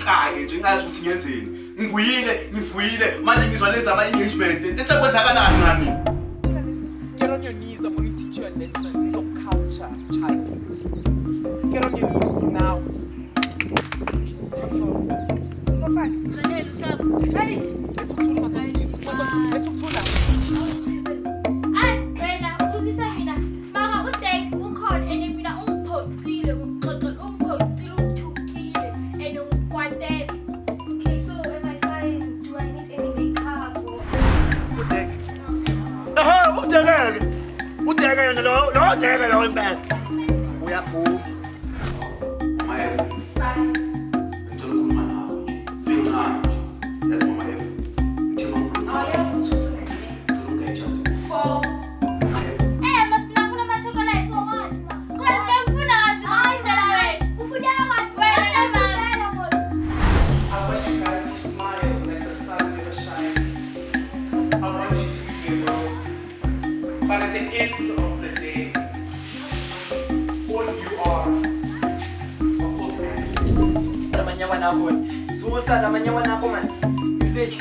Ngixake nje ngazi ukuthi ngenzeni. Ngibuyile, ngivuyile, manje ngizwa lezi ama engagement. Enhle kwenzakalani ngani? Get on your knees, I'm going to teach you a lesson. It's culture, child. Get on your knees now. Hey! Let's Ay, wena ubuzisa mina. Mama uDek ukhona and mina ungiphoxile, ungixoxela, ungiphoxile, ungithukile and ungikwatele. Okay, so am I fine? Do I need any makeup or Udeke. Ehhe, udeke ke. Udeke yena lo, lo udeke lo impela. Uyaphuma. Mama F. Ngicela ukukhuluma nawe nje. Sincane nje. Yazi Mama F. Ngithe mangikhuluma. Awuyazi ukuthi ufuna nini? Ngicela ungayijabulisa. For Mama F. Eh, masinafuna ama-chocolate for what? Khona siyamfuna kanzima indlela wena. Ufunela abantu. Wena mama. I want you guys to smile like the sun never shines. I want you to be the world. But at the end of the day, all you are called men. Lamanyawana akho. Susa lamanyawana akho man. Mistake.